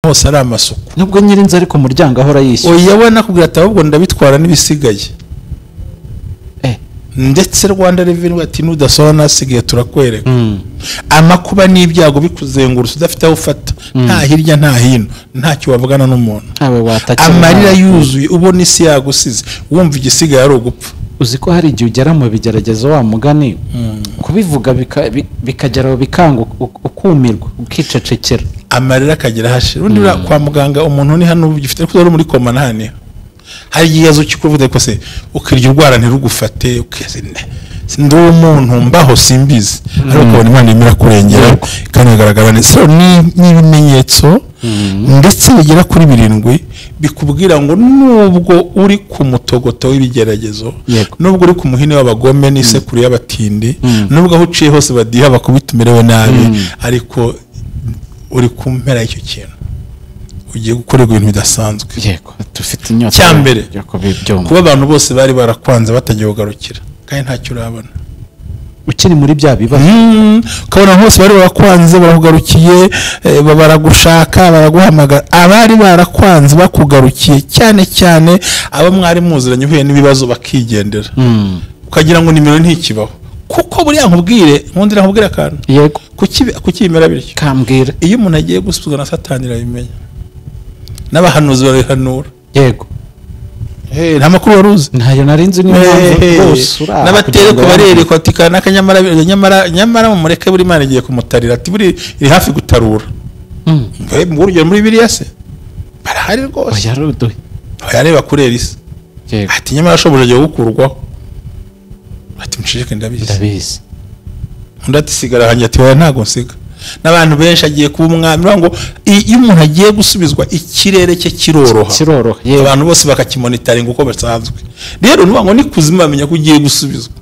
hose ari amasuku. Nubwo nyirinzu ari ku muryango ahora yishyura. Oya we nakubwira ati ahubwo ndabitwara n'ibisigaye. Ndetse Rwanda Revenue ati nudasora nasigaye turakwereka. Amakuba n'ibyago bikuzengurutse udafite aho ufata, nta hirya nta hino, ntacyo wavugana n'umuntu. Amarira yuzuye ubona isi yagusize, wumva igisigaye ari ugupfa. Uzi ko hari igihe ugera mu bigeragezo wa mugani kubivuga bikageraho bikanga ukumirwa ukicecekera, amarira akagera hashira. Ubundi kwa muganga umuntu ni hano ugifite ariko uri muri koma nahane hari igihe ukikuvuga ko se ukirya urwara ntirugufate ndi umuntu mbaho simbizi, ariko ukabona Imana irimo irakurengera kandi bigaragara neza. Ni ibimenyetso ndetse bigera kuri 7 bikubwira ngo nubwo uri ku mutogoto w'ibigeragezo, nubwo uri ku muhini w'abagome n'isekuru y'abatindi, nubwo aho uciye hose badiha bakubita umerewe nabi, ariko uri ku mpera y'icyo kintu ugiye gukorerwa ibintu bidasanzwe. Yego, dufite inyota cyambere kuba abantu bose bari barakwanze batagiye kugarukira kandi ntacyo urabona ukiri muri bya bibazo. Ukabona hose bari barakwanze barakugarukiye, baragushaka, baraguhamagara. Abari barakwanze bakugarukiye cyane cyane abo mwari muziranye uhuye n'ibibazo bakigendera, ukagira ngo nimero ntikibaho. Kuko buriya nkubwire, nkundira nkubwire akantu. Yego. Kuki bimera bityo? Kambwira. Iyo umuntu agiye gusuzwa na Satani arabimenya, n'abahanuzi babihanura. Yego. Nta makuru waruzi? Ntayo narinzi n'impamvu rwose uraha. N'abatereko barerekwa ati kanaka nyamara nyamara nyamara mumureke buri Imana igiye kumutarira, ati buri iri hafi gutarura. Mbe urugero muri Bibiliya se barahari rwose. Oya ruduhe. Oya reba kurera isi. Ati nyamara ashobora agiye gukurwaho. Ati muceceke ndabizi. Ndabizi. Undi ati sigara hanjye, ati oya ntago nsiga. N'abantu benshi agiye kuba umwami ngo iyo umuntu agiye gusubizwa ikirere cye kiroroha, kiroroha abantu bose bakakimonitaringa uko basanzwe. Rero nuba ngo ni kuzima bamenya ko ugiye gusubizwa,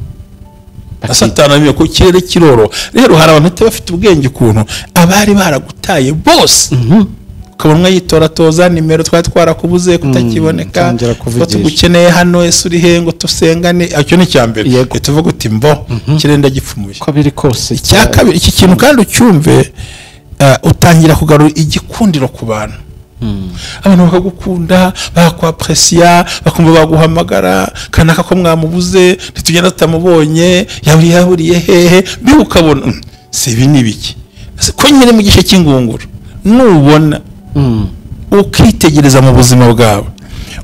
na Satani amenya ko ikirere kiroroha. Rero hari abantu bafite ubwenge ukuntu abari baragutaye bose ukabona umwe yitoratoza nimero twari twarakubuze kutakiboneka, ko tugukeneye hano ese uri he ngo tusengane. Icyo ni icyambere. Tuvuga uti mbo ikirere ndagipfumuye ko biri kose. Icya kabiri, iki kintu kandi ucyumve, utangira kugarura igikundiro ku bantu. Abantu bakagukunda, bakwapresiya, bakumva baguhamagara, kanaka ko mwamubuze ntitugenda tutamubonye, yaburiye hehe, mbega ukabona si ibi ni biki ko nyine mu gice cy'ingunguru. Nubona ukitegereza mu buzima bwawe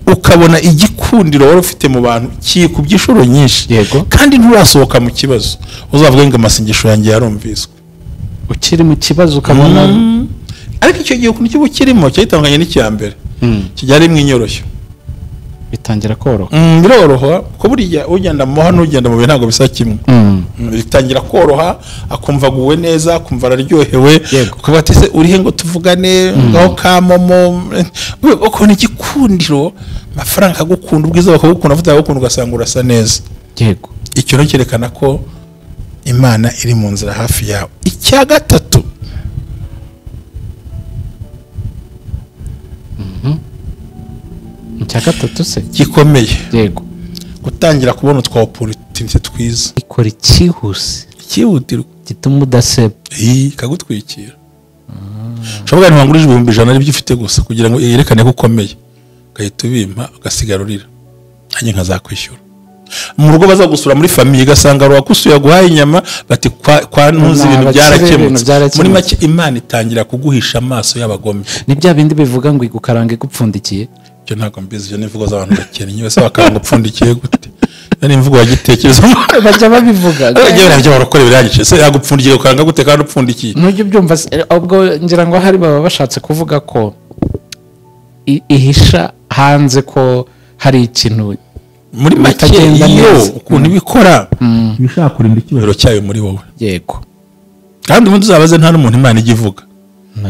ukabona igikundiro wari ufite mu bantu kikubye inshuro nyinshi, kandi nturasohoka mu kibazo, uzavuga ngo amasengesho yanjye yarumviswe. Ukiri mu kibazo ukabona, ariko icyo gihe ukuntu kiba ukirimo cyitandukanye n'icya mbere, kijya mu inyoroshyo bitangira koroha. Biroroha ko buriya ugenda mu hano ugenda mu bintu ntabwo bisa kimwe. Bitangira koroha, akumva aguwe neza, akumva araryohewe, ukavuga ati se urihe ngo tuvugane ngaho kamomo. Ukabona igikundiro, amafaranga akagukunda, ubwiza bakagukunda, amavuta akagukunda, ugasanga urasa neza. Yego. Icyo no cyerekana ko Imana iri mu nzira hafi yawe. Icya gatatu, icya gatatu se gikomeye. Yego. Gutangira kubona utwa opportunity twiza. Ikora icyihuse, cyihutirwa gituma udaseba, ikagutwikira. Ushobora kuba wangurije 100,000 ari byo ufite gusa kugira ngo yerekane ko ukomeye, ugahita ubimpa ugasigara urira, nanjye nkazakwishyura. Mu rugo bazagusura muri famille ugasanga ruwakusuye aguhaye inyama, bati kwa ntuzi ibintu byarakemutse. Muri make Imana itangira kuguhisha amaso y'abagome. Ni bya bindi bivuga ngo igukaranga igupfundikiye. Icyo ntabwo mbizi, icyo n'imvugo z'abantu bakennye bose bakanga upfundikiye gute? Ni imvugo ya gitekerezo bajya babivuga. Bajya barakora ibirangije se yagupfundikiye ukanga gute kandi upfundikiye? Ntujye ubyumva ubwo ngira ngo hari baba bashatse kuvuga ko ihisha hanze ko hari ikintu muri make iyo ukuntu ibikora ibishaka kurinda icyubahiro cyayo muri wowe. Yego. Kandi umuntu uzabaze nta n'umuntu Imana ijya ivuga,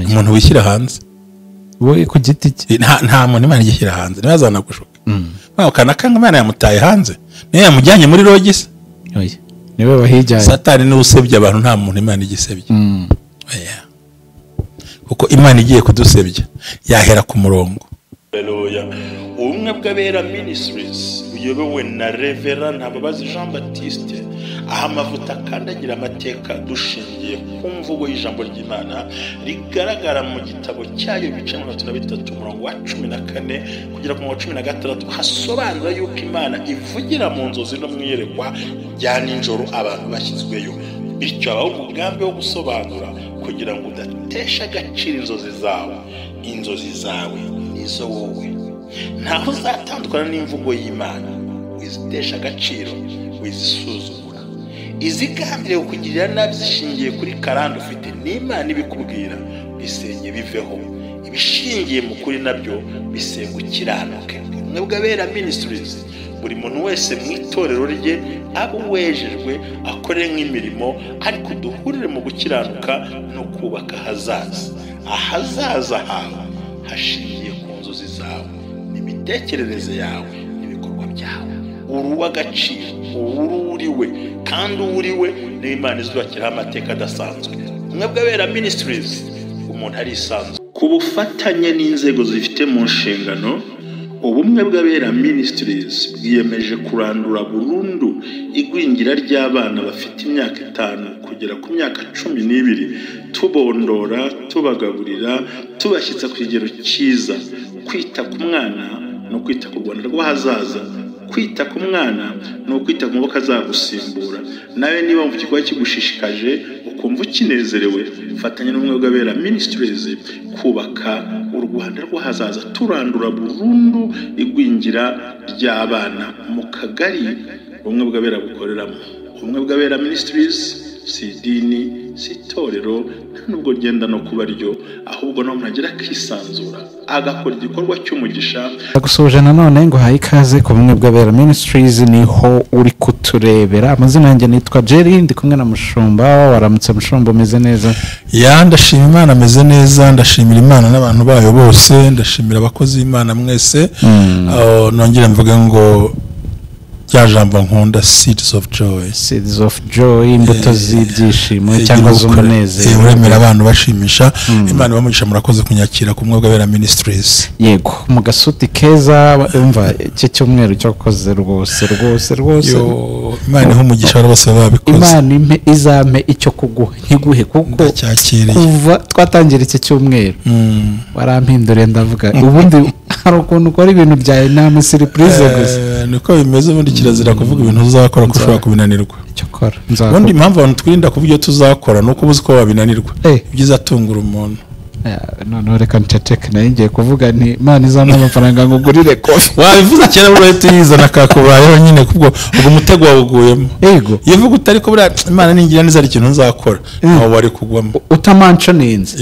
umuntu wishyira hanze wowe ku giti cye, nta muntu Imana ijya ishyira hanze, ntibazanagushuke. Kanaka ngo Imana yamutaye hanze, niyo yamujyanye muri rogi se? Oya, niwe wahijyanye. Satani niwe usebya abantu, nta muntu Imana ijya isebya. Kuko Imana igiye kudusebya yahera ku murongo. Haleluya. Ubumwe bw'Abera Ministries buyobowe na Reverend Ntababazi Jean Baptiste, aho amavuta akandagira amateka dushingiye ku mvugo y'ijambo ry'Imana rigaragara mu gitabo cyayo ibice 33 umurongo wa 14 kugera ku murongo wa 16, hasobanura yuko Imana ivugira mu nzozi no mu iyerekwa rya nijoro abantu bashyizweyo. Bityo habaho umugambi wo gusobanura kugira ngo udatesha agaciro inzozi zawe. Inzozi zawe nizo wowe, ntaho uzatandukana n'imvugo y'Imana. Wizitesha agaciro, wizisuzugura. Izigambiriye kukugirira nabi zishingiye kuri karande ufite n'Imana ibikubwira, bisenye biveho. Ibishingiye mu kuri nabyo bisenga ukiranuke. Ubumwe bw'Abera Ministries, buri muntu wese mu itorero rye abe uwejejwe, akore nk'imirimo, ariko duhurire mu gukiranuka no kubaka ahazaza. Ahazaza hawe hashingiye ku nzozi zawe, n'imitekerereze yawe, n'ibikorwa byawe. Uri uw'agaciro, uri uriwe, kandi uwuriwe niyo Imana izubakiraho amateka adasanzwe. Ubumwe bw'Abera Ministries, umuntu arisanzwe. Ku bufatanye n'inzego zifite mu nshingano, Ubumwe bw'Abera Ministries bwiyemeje kurandura burundu igwingira ry'abana bafite imyaka 5 kugera ku myaka 12, tubondora, tubagaburira, tubashyitsa ku kigero cyiza. Kwita ku mwana no kwita ku Rwanda rw'ahazaza. Kwita ku mwana ni ukwita ku maboko azagusimbura. Nawe niba mu gikorwa kigushishikaje ukumva ukinezerewe, fatanya n'Ubumwe bw'Abera Ministries kubaka u Rwanda rw'ahazaza, turandura burundu igwingira ry'abana mu kagari Ubumwe bw'Abera bukoreramo. Ubumwe bw'Abera Ministries si idini, si itorero, nta nubwo ryenda no kuba ryo, ahubwo no umuntu agira akisanzura agakora igikorwa cy'umugisha. Ndagusuhuje nanone ngo haye ikaze ku Bumwe bw'Abera Ministries, niho uri kuturebera. Amazina yanjye nitwa Jerry, ndi kumwe na Mushumba. Waramutse Mushumba, umeze neza? Ya, ndashima Imana ameze neza, ndashimira Imana n'abantu bayo bose, ndashimira abakozi b'Imana mwese. Nongere mvuge ngo rya jambo nkunda, seeds of joy. Seeds of joy, imbuto z'ibyishimo cyangwa z'umunezero. Uremera abantu bashimisha. Imana ibamugisha, murakoze kunyakira ku Bumwe bw'Abera Ministries. Yego, mu gasuti keza, umva iki cyumweru cyakoze rwose rwose rwose. Yo, Imana ihe umugisha bose babikoze. Imana impe izampe icyo kuguha nkiguhe, kuko kuva twatangira iki cyumweru warampinduriye, ndavuga ubundi hari ukuntu ukora ibintu byawe nta surprise gusa. Niko bimeze, ubundi kirazira kuvuga ibintu uzakora ko ushobora kubinanirwa. Cyokora ubundi impamvu abantu twirinda kuvuga ibyo tuzakora nuko ubuzi ko wabinanirwa. Ibyiza tungura umuntu. Noneho reka nceceke, nayo ngiye kuvuga nti Imana izampa amafaranga ngo ugurire kofi. Wabivuze kera buriya tuyizana kakubayeho nyine, kubwo ubwo umutego wawuguyemo. Yego, iyo uvuga utari ko buriya Imana ningira neza ari ikintu nzakora, aho wari kugwamo utamanconinze.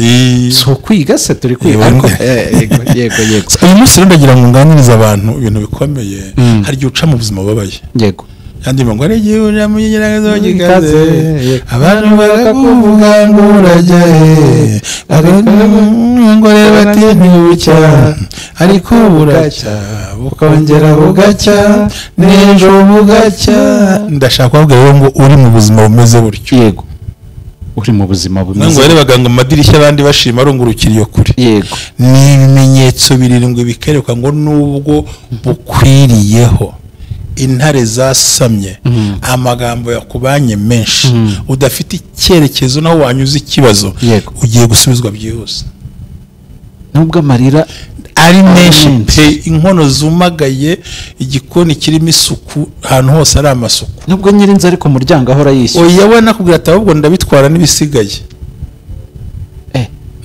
Si ukwiga se, turi kwiga ariko yego yego yego. Uyu munsi rero ndagira ngo nganirize abantu ibintu bikomeye. Hari igihe uca mu buzima bubabaye. Yego, kandi ngo ari igihe uramugerageza gikaze, abantu bakakuvuga ngo urajya he, ngo reba ati ntibucya, ariko buracya bukongera bugacya, n'ejo bugacya. Ndashaka kubabwira rero ngo uri mu buzima bumeze butyo. Yego, uri mu buzima bumeze ngo yarebaga ngo amadirishya abandi bashima arungurukira iyo kure. Yego, ni ibimenyetso 7 bikerekwa ngo nubwo bukwiriyeho intare zasamye, amagambo yakubanye menshi, udafite icyerekezo naho wanyuze ikibazo, ugiye gusubizwa byihuse. Nubwo amarira ari menshi pe, inkono zumagaye, igikoni kirimo isuku, ahantu hose ari amasuku, nubwo nyirinzu ariko umuryango ahora yishyura. Oya, we nakubwira ati ahubwo ndabitwara n'ibisigaye.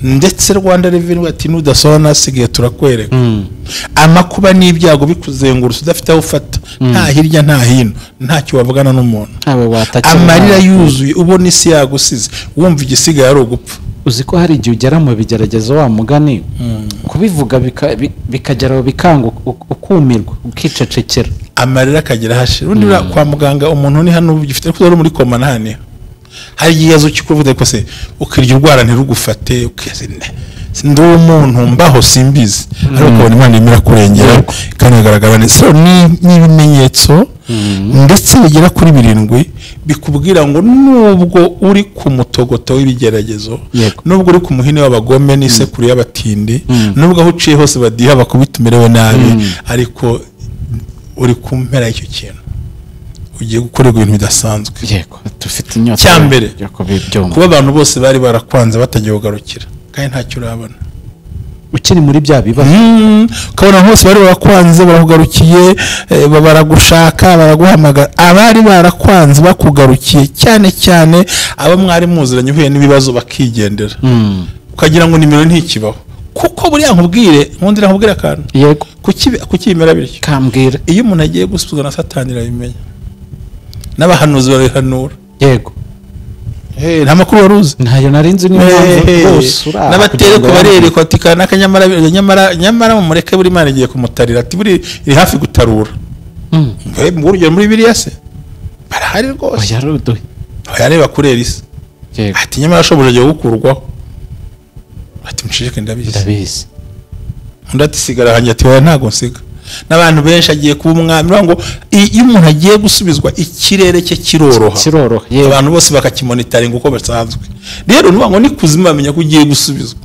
Ndetse Rwanda Revenue ati nudasora nasigaye turakwereka. Amakuba n'ibyago bikuzengurutse udafite aho ufata, nta hirya nta hino, ntacyo wavugana n'umuntu, amarira yuzuye, ubona isi yagusize, wumva igisigaye ari ugupfa. Uzi ko hari igihe ugera mu bigeragezo wa mugani, kubivuga bikageraho bikanga, ukumirwa, ukicecekera, amarira akagera hashira. Ubundi kwa muganga umuntu ni hano ugifite ariko uri muri koma nta hari igihe kikuvuga ko se ukirya urwara ntirugufate, Ndi umuntu mbaho simbizi, ariko ukabona Imana irimo irakurengera kandi bigaragara neza. Ni ibimenyetso ndetse bigera kuri 7 bikubwira ngo nubwo uri ku mutogoto w'ibigeragezo, nubwo uri ku muhini w'abagome n'isekuru y'abatindi, nubwo aho uciye hose badiha bakubita umerewe nabi, ariko uri ku mpera y'icyo kintu ugiye gukorerwa ibintu bidasanzwe. Yego, dufite inyota cyambere kuba abantu bose bari barakwanze batagiye kugarukira kandi ntacyo urabona ukiri muri bya bibazo. Ukabona hose bari barakwanze barakugarukiye, baragushaka, baraguhamagara. Abari barakwanze bakugarukiye cyane cyane abo mwari muziranye uhuye n'ibibazo bakigendera, ukagira ngo nimero ntikibaho. Kuko buriya nkubwire, nkundira nkubwire akantu. Yego. Kuki bimera bityo? Kambwira. Iyo umuntu agiye gusuzwa na Satani arabimenya, n'abahanuzi babihanura. Yego. Nta makuru waruzi? Ntayo narinzi n'impamvu rwose uraha. N'abatereko barerekwa ati kanaka nyamara nyamara nyamara mumureke buri Imana igiye kumutarira, ati buri iri hafi gutarura. Mbe urugero muri Bibiliya se barahari rwose. Oya ruduhe. Oya reba kurera isi. Ati nyamara ashobora agiye gukurwaho. Ati mucishike ndabizi. Ndabizi. Undi ati sigara hanjye, ati oya ntago nsiga. N'abantu benshi agiye kuba umwami, ngo iyo umuntu agiye gusubizwa ikirere cye kiroroha, abantu bose bakakimonitaringa uko basanzwe. Rero nuvuga ngo ni kuzima bamenya ko ugiye gusubizwa,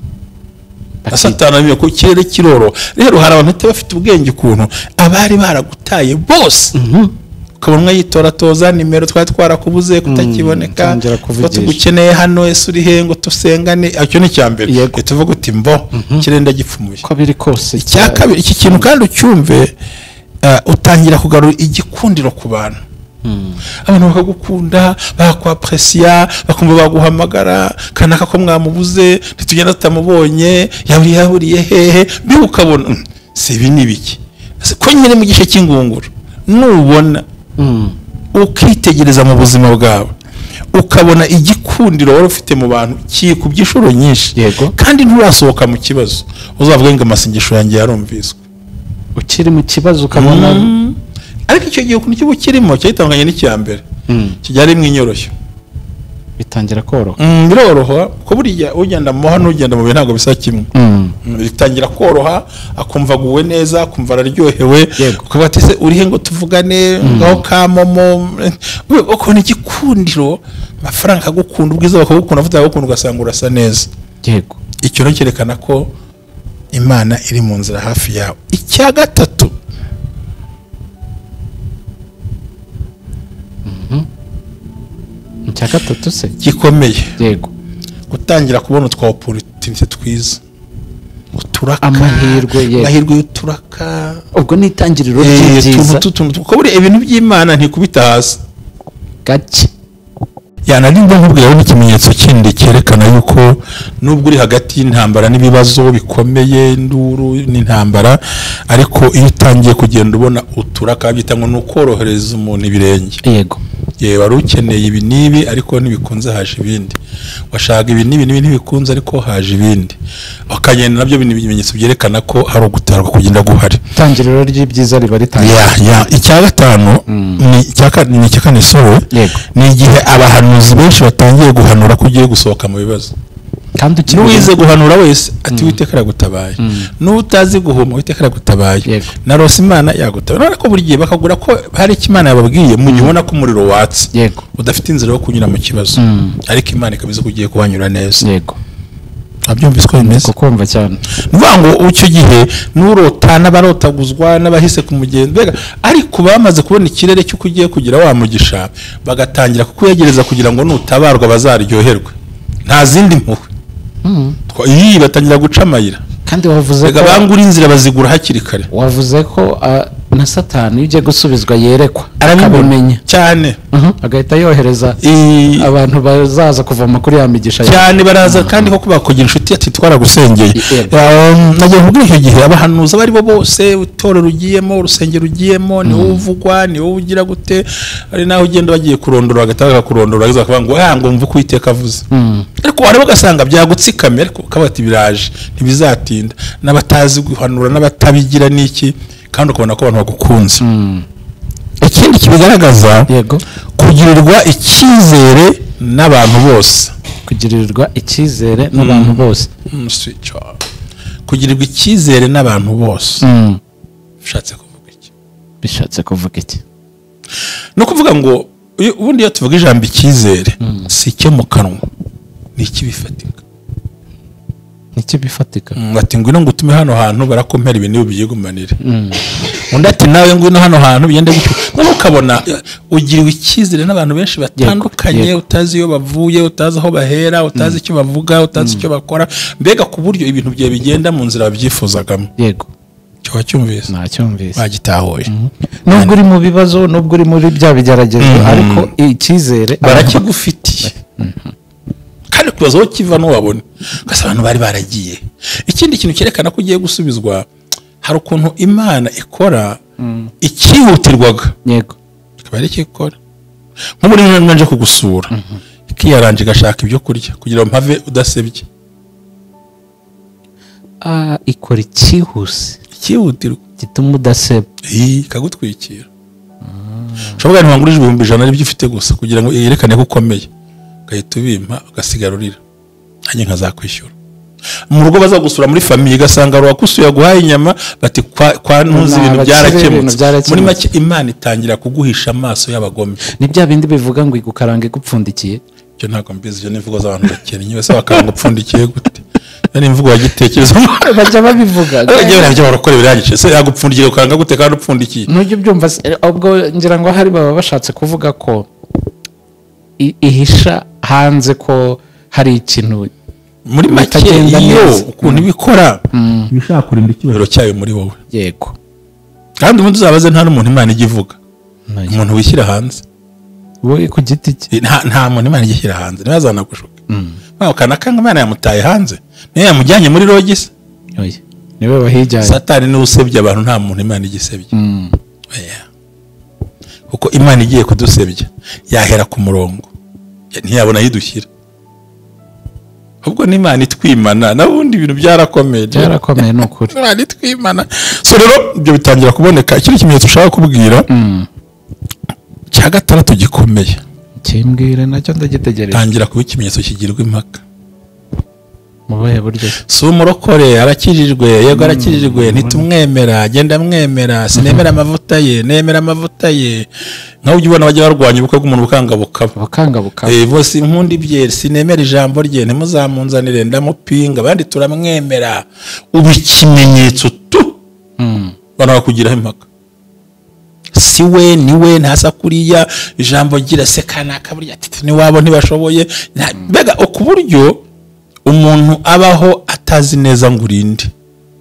na Satani amenya ko ikirere kiroroha. Rero hari abantu bafite ubwenge ukuntu abari baragutaye bose ukabona umwe yitoratoza nimero twari twarakubuze kutakiboneka, ko tugukeneye hano, ese uri he ngo tusengane. Icyo ni icya mbere. Tuvuga uti mbo ikirere ndagipfumuye ko biri kose. Icya kabiri, iki kintu kandi ucyumve, utangira kugarura igikundiro ku bantu. Abantu bakagukunda, bakwapresiya, bakumva baguhamagara, kanaka ko mwamubuze, ntitugenda tutamubonye, yaburiye hehe, mbega ukabona si ibi ni biki ko nyine mu gice cy'ingunguru. Nubona ukitegereza mu buzima bwawe ukabona igikundiro wari ufite mu bantu kikubye inshuro nyinshi, kandi nturasohoka mu kibazo, uzavuga ngo amasengesho yanjye yarumviswe. Ukiri mu kibazo ukabona. Ariko icyo gihe ukuntu kiba ukirimo cyitandukanye n'icya mbere, kijya mu inyoroshyo, bitangira koroha. Biroroha ko buriya ugenda mu hano ugenda mu bintu ntabwo bisa kimwe. Bitangira koroha, akumva aguwe neza, akumva araryohewe, ukavuga ati se urihe ngo tuvugane, ngaho kamomo. Ukabona igikundiro, amafaranga akagukunda, ubwiza bakagukunda, amavuta akagukunda, ugasanga urasa neza. Yego. Icyo rero cyerekana ko Imana iri mu nzira hafi yawe. Icya gatatu, icya gatatu se gikomeye. Yego. Gutangira kubona utwa opportunity twiza, uturaka, amahirwe, amahirwe y'uturaka. Ubwo ni itangiriro ry'ibyiza. Kuko buri ibintu by'Imana ntikubita hasi gake. Yanarinda nkubwira n'ikimenyetso kindi cyerekana yuko nubwo uri hagati y'intambara n'ibibazo bikomeye, induru n'intambara, ariko iyo utangiye kugenda ubona uturaka, byita ngo nukorohereza umuntu ibirenge. Yego. Yewe wari ukeneye ibi n'ibi ariko ntibikunze haje ibindi, washaka ibi n'ibi n'ibi ntibikunze ariko haje ibindi, ukagenda nabyo ibimenyetso byerekana ko hari ugutarwa kugenda guhari. Itangiriro ry'ibyiza riba ritangiye. Icya gatanu ni icya kane sore, ni igihe abahanuzi benshi batangiye guhanura ko ugiye gusohoka mu bibazo. Kandi n'uwize guhanura wese ati Uwiteka aragutabaye, n'utazi guhuma Uwiteka aragutabaye, na rose Imana yagutabaye. None ko buri gihe bakagura ko hari icyo Imana yababwiye, mu gihe ubona ko umuriro watse udafite inzira yo kunyura mu kibazo, ariko Imana ikabizi ko ugiye kuhanyura neza. Yego. Abyumvise ko bimeze? Kukumva cyane. Nuvuga ngo icyo gihe n'urota n'abarotaguzwa n'abahise ku mugenzi, mbega ariko bamaze kubona ikirere cy'uko ugiye kugira wa mugisha, bagatangira kukuyegereza kugira ngo nutabarwa bazaryoherwe. Nta zindi mpuhwe. Iyi batangira guca amayira. Kandi wavuze ko bangura inzira bazigura hakiri kare. Wavuze ko na Satani iyo ugiye gusubizwa yerekwa akabimenya cyane, agahita yohereza abantu bazaza kuva amakuru ya migisha cyane, baraza kandi koko bakugira inshuti ati twaragusengeye. Nagiye kubwira icyo gihe abahanuzi abari bo bose, itorero ugiyemo, urusengero ugiyemo, ni wowe uvugwa, ni wowe ugira gute, ari naho ugenda bagiye kurondora bagahita bakakurondora, bakavuga ngo ngo mvu ko Uwiteka avuze. Ariko wareba ugasanga byagutsikamiye, ariko ukavuga ati biraje ntibizatinda, n'abatazi guhanura n'abatabigira n'iki, kandi ukabona ko abantu bagukunze. Ikindi kibigaragaza, yego, kugirirwa icyizere n'abantu bose. Kugirirwa icyizere n'abantu bose. Kugirirwa icyizere n'abantu bose. Bishatse kuvuga iki? Bishatse kuvuga iki? No kuvuga ngo ubundi iyo tuvuga ijambo icyizere si icyo mu kanwa, ni ikibifatika. Ni bifatika. Ati ngwino ngutume hano hantu barakompera ibintu byigumanire. Undi ati nawe ngwino hano hantu bigende gutyo. None ukabona ugiriwe icyizere n'abantu benshi batandukanye, utazi iyo bavuye, utazi aho bahera, utazi icyo bavuga, utazi icyo bakora, mbega ku buryo ibintu bye bigenda mu nzira babyifuzagamo. Yego. Cyo wacyumvise? Nacyumvise. Wagitahuye. Nubwo uri mu bibazo, nubwo uri muri bya bigeragezo, ariko icyizere barakigufitiye. Kandi kubaza aho kiva n'uwabona ugasanga abantu bari baragiye. Ikindi kintu cyerekana ko ugiye gusubizwa, hari ukuntu Imana ikora ikihutirwaga. Yego. Ikaba ari ikikora. Nko muri nje kugusura, ikiyaranje igashaka ibyo kurya kugira ngo mpave udasebye. Ikora icyihuse. Ikihutirwa gituma udaseba. Ikagutwikira. Ushobora ntiwangurije 100,000 ari byo ufite gusa kugira ngo yerekane ko ukomeye. Ugahita ubimpa ugasigara urira, nanjye nkazakwishyura. Mu rugo bazagusura muri famiye ugasanga ruwakusuye aguhaye inyama, bati kwa ntuzi ibintu byarakemutse. Muri make Imana itangira kuguhisha amaso y'abagome. Ni bya bindi bivuga ngo igukaranga igupfundikiye. Ibyo ntabwo mbizi, ibyo ni imvugo z'abantu bakennye. Bese bakaranga upfundikiye gute? Ni imvugo bagitekereza bajya babivuga. Bajya barakora ibirangije. Se yagupfundikiye ukaranga gute kandi upfundikiye? Ntujye ubyumva ubwo ngira ngo hari baba bashatse kuvuga ko ihisha hanze ko hari ikintu muri make iyo ukuntu ibikora ibishaka kurinda icyubahiro cyayo muri wowe. Yego. Kandi ubundi uzabaze nta n'umuntu Imana ijya ivuga. Umuntu wishyira hanze wowe ku giti cye nta muntu Imana ijya ishyira hanze, ntibazanagushuke. Kanaka Imana yamutaye hanze, niyo yamujyanye muri rogi se. Oya, niwe wahijyanye. Satani niwe usebya abantu, nta muntu Imana ijya isebya. Oya. Kuko Imana igiye kudusebya yahera ku murongo, ntiyabona yidushyira. Ubwo n'Imana itwimana, nabundi ibintu byarakomeye. Byarakomeye ni ukuri. Imana itwimana. So rero ibyo bitangira kuboneka. Ikindi kimenyetso ushaka kubwira cya gatandatu gikomeye. Kimbwire nacyo ndagitegereje. Tangira kuba ikimenyetso kigirwa impaka. Mu buhe buryo? Si umurokore arakijijwe, yego arakijijwe, ntitumwemera, agenda amwemera, sinemera amavuta ye, nemera amavuta ye. Nkaho ujya ubona bajya barwanya ubukwe bw'umuntu bukanga bukaba. Bukanga bukaba. Bose inkunda ibye, sinemera ijambo rye, ntimuzamunzanire, ndamupinga, abandi turamwemera. Ubu ikimenyetso tu. Bana bakugiraho impaka. Si we niwe ntasa kuriya ijambo gira se kanaka burya ati ni wabo ntibashoboye. Mbega okuburyo umuntu abaho atazi neza ngo urinde,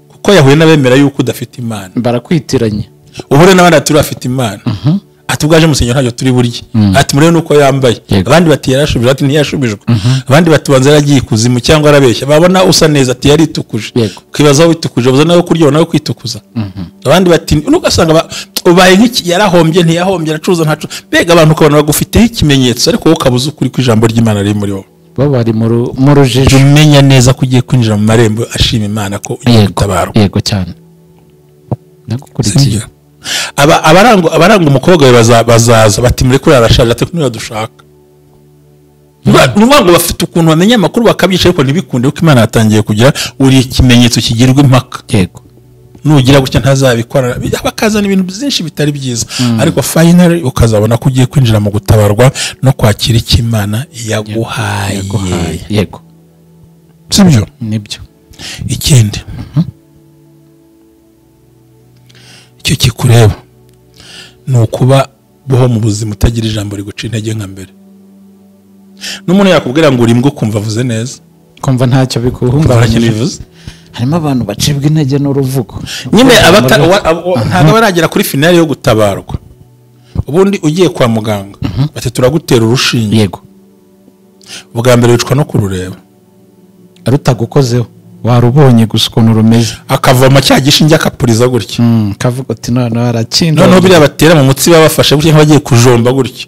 kuko yahuye n'abemera yuko udafite Imana, barakwitiranya. Uhure n'abandi ati urafite Imana, ati ubwaje musenyero ntacyo turi burye, ati murebe nuko yambaye. Abandi bati yarashubijwe, ati ntiyashubijwe. Abandi bati banza yaragiye ikuzimu cyangwa arabeshya. Babona usa neza ati yaritukuje, ukibaza aho witukuje, ubuza nawe kurya nawe kwitukuza. Abandi bati ugasanga ubaye nk'iki, yarahombye ntiyahombye, aracuruza ntacuruza. Mbega abantu ukabona bagufiteho ikimenyetso, ariko wowe ukabuza ukuri kw'ijambo ry'Imana riri muri wowe. Bo bari mu rujijo. Umenya neza ko ugiye kwinjira mu marembo ashima Imana ko ugiye gutabarwa. Yego cyane. Nagukurikiye. Abaranga umukobwa we bazaza bati muri kuri arashaje, ati niba dushaka. Nuvuga ngo bafite ukuntu bamenya amakuru bakabyica, ariko ntibikunde kuko Imana yatangiye kugira uri ikimenyetso kigirwa impaka. Yego. Nugira gutya ntazabikora, bakazana ibintu byinshi bitari byiza, ariko finally ukazabona ko ugiye kwinjira mu gutabarwa no kwakira icyo Imana yaguhaye. Yego. Sibyo? Nibyo. Ikindi icyo kikureba ni ukuba boho mu buzima utagira ijambo riguca intege nka mbere. N'umuntu yakubwira ngo uri imbwa ukumva avuze neza, kumva ntacyo bikuhungabanya. Harimo abantu bacibwa intege n'uruvugo nyine, ntabwo baragera kuri finale yo gutabarwa. Ubundi ugiye kwa muganga bati turagutera urushinge. Yego. Ubwa mbere wicwa no kurureba, rutagukozeho warubonye gusa ukuntu rumeze, akavoma cya gishinge akapuriza gutya, kavuga ati noneho arakinda. Noneho biriya batera mu mutsi babafashe gutya nk'abagiye kujomba gutya.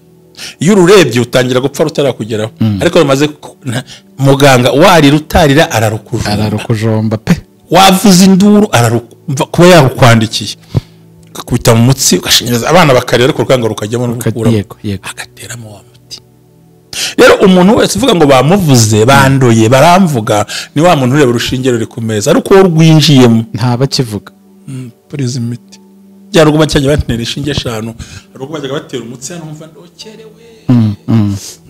Iyo ururebye utangira gupfa rutarakugeraho, ariko rumaze muganga warira utarira ararukujomba, ararukujomba pe. Wavuza induru ararukumva kuba yarukwandikiye, akakubita mu mutsi ugashinyiriza abana bakarira, ariko urukanga rukajyamo n'urukuramo, agateramo wa muti. Rero umuntu wese uvuga ngo bamuvuze, bandoye, baramvuga, ni wa muntu ureba urushinge ruri ku meza ariko uwo rwinjiyemo ntaba akivuga. Purize imiti. Byari ubwo bajyaga batera inshinge 5, hari ubwo bajyaga batera umutsi hano nkumva ndokerewe.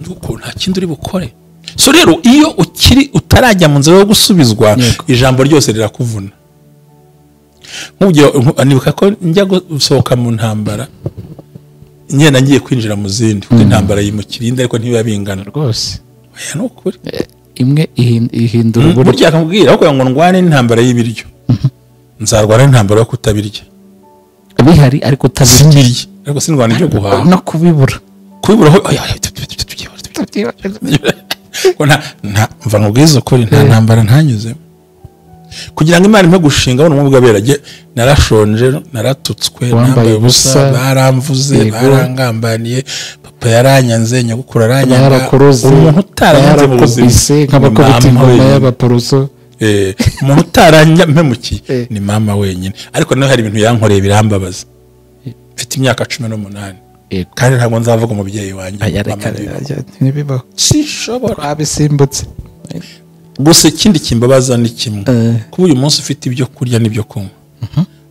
Nuko nta kindi uri bukore. So rero iyo ukiri utarajya mu nzira yo gusubizwa, ijambo ryose rirakuvuna. Nk'ubwo nibuka ko njya gusohoka mu ntambara, ngenda ngiye kwinjira mu zindi, kuko intambara yimukira indi ariko ntibiba bingana rwose. Oya ni ukuri. Imwe ihindura uburyo. Burya akakubwira aho ngo ndwane n'intambara y'ibiryo, nzarwana n'intambara yo kutabirya. Bihari ariko utabirya. Ariko sindwana ibyo guhaha. No kubibura. Kubibura ho nta mva nkubwize ukuri, nta ntambara ntanyuzemo. Kugira ngo Imana impe gushinga abona umwuga berage, narashonje, naratutswe, nambaye ubusa, baramvuze, barangambaniye, papa yaranyanze, nyogokuru aranyanga. Umuntu utaranyanze mu buzima nk'abakubita ingoma y'abaporoso. Umuntu utaranyamemukiye ni mama wenyine. Ariko nawe hari ibintu yankoreye birambabaza. Mfite imyaka 18. Kandi ntabwo nzavuga umubyeyi wanjye. Ntibibaho. Sinshobora. Twabisimbutse. Gusa ikindi kimbabaza ni kimwe, kuba uyu munsi ufite ibyo kurya n'ibyo kunywa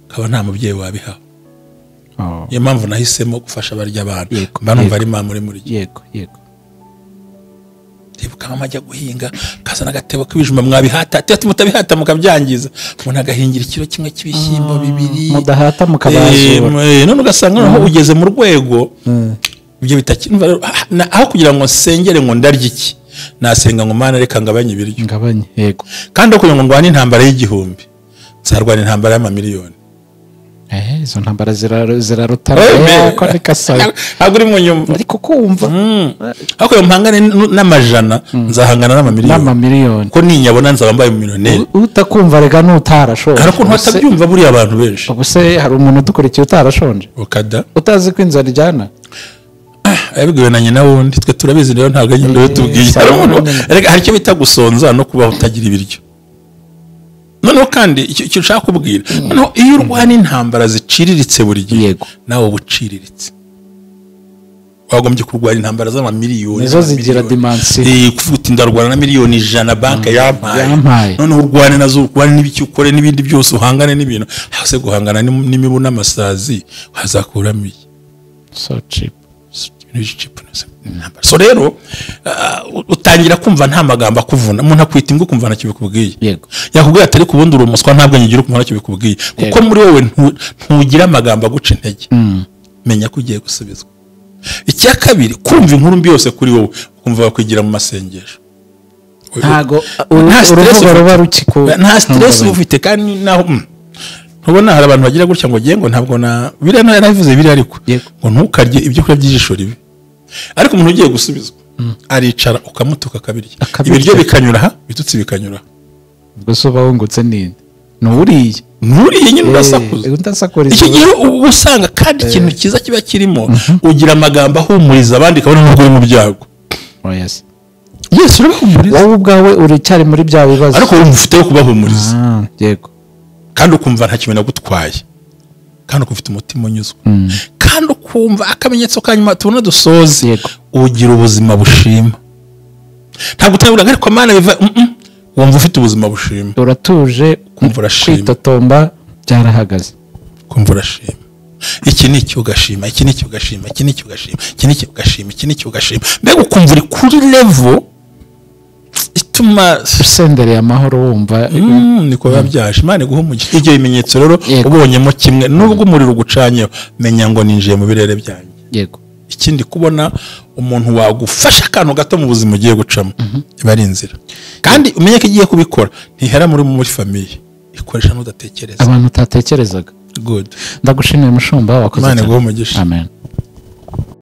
ukaba nta mubyeyi wabihawe. Niyo mpamvu nahisemo gufasha abarya abantu, mba numva ari mama uri muri yego yego. Ndibuka mama ajya guhinga akazana agatebo k'ibijumba, mwabihata ati mutabihata mukabyangiza, umuntu agahingira ikiro kimwe cy'ibishyimbo 2, mudahata mukabazura. None ugasanga noneho ugeze mu rwego ibyo bitakimva. Aho kugira ngo nsengere ngo ndarye iki, nasenga ngo Mana reka ngabanye ibiryo. Ngabanye, yego. Kandi kugira ngo ndwane intambara y'igihumbi, nzarwana intambara y'amamiliyoni. Izo ntambara zirarutana. Ko rikasaba. Ntabwo uri mu nyuma. Ariko kumva. Ariko iyo mpangane n'amajana, nzahangana n'amamiliyoni. N'amamiliyoni. Ko ninyabona nzaba mbaye umumiliyoneri. Utakumva rega n'utarashonje. Hari ukuntu batabyumva buriya abantu benshi. Ubu se hari umuntu udukurikiye utarashonje? Ukada. Utazi ko inzara ijyana? Yabibwiwe na nyina wundi, twe turabizi rero ntabwo ari ibyo tubwiye. Hari icyo bita gusonza no kubaho utagira ibiryo. Noneho kandi icyo ushaka kubwira, noneho iyo urwana intambara ziciriritse buri gihe, nawe uba uciriritse. Wagombye kurwana intambara z'amamiliyoni, nizo zigira dimension. Kuvuga uti ndarwana na miliyoni 100 banki yampaye, noneho urwane nazo, urwane n'ibiki ukore n'ibindi byose, uhangane n'ibintu hose. Guhangana n'imibu n'amasazi hazakuramo iki? So cheap. So rero utangira kumva nta magambo akuvuna. Umuntu akwita imbwa ukumva ntacyo bikubwiye. Yakubwiye atari kubundi uri umuswa ntabwo nyigira ukumva ntacyo bikubwiye, kuko muri wowe ntugira amagambo aguca intege. Menya ko ugiye gusubizwa. Icya kabiri, kumva inkuru mbi yose kuri wowe ukumva bakwigira mu masengesho. Ntago uruvuga ruba rukiko, nta stress ufite. Kandi naho ntubona hari abantu bagira gutya ngo ngiye ngo ntabwo na biriya narabivuze biriya, ariko ngo ntukarye ibyo kurya by'ijisho ribi. Ariko umuntu ugiye gusubizwa aricara ukamutuka akabirya, ibiryo bikanyura aha, ibitutsi bikanyura. Ubwo se uba wungutse ninde? Nuriye nuriye nyine urasakuza. Icyo gihe uba usanga kandi ikintu cyiza kiba kirimo, ugira amagambo ahumuriza abandi kabone nubwo uri mu byago. Yesu urabahumuriza. Wowe ubwawe uracyari muri bya bibazo, ariko wumva ufite yo kubahumuriza. Yego. Kandi ukumva nta kintu nagutwaye, kandi ufite umutima unyuzwe, kandi ukumva akamenyetso ka nyuma tubona dusoze, ugira ubuzima bushima. Ntabwo utabura ariko Mana biva, wumva ufite ubuzima bushima, uratuje, kumva urashima, kwitotomba byarahagaze, kumva urashima. Iki ni icyo ugashima, iki ni icyo ugashima, iki ni icyo ugashima, iki ni icyo ugashima, iki ni icyo ugashima. Mbega ukumva uri kuri level ituma usendereye amahoro, wumva niko biba byaje. Imana iguha umugisha. Ibyo bimenyetso rero ubonyemo kimwe, nubwo umuriro ugucanyeho, menya ngo ninjiye mu birere byanjye. Yego. Ikindi, kubona umuntu wagufasha akantu gato mu buzima ugiye gucamo, iba ari inzira. Kandi umenye ko igiye kubikora ntihera muri famiye, ikoresha n'udatekereza, abantu utatekerezaga. Good. Ndagushimiye mushumba, wakoze cyane. Imana iguhe umugisha. Amen.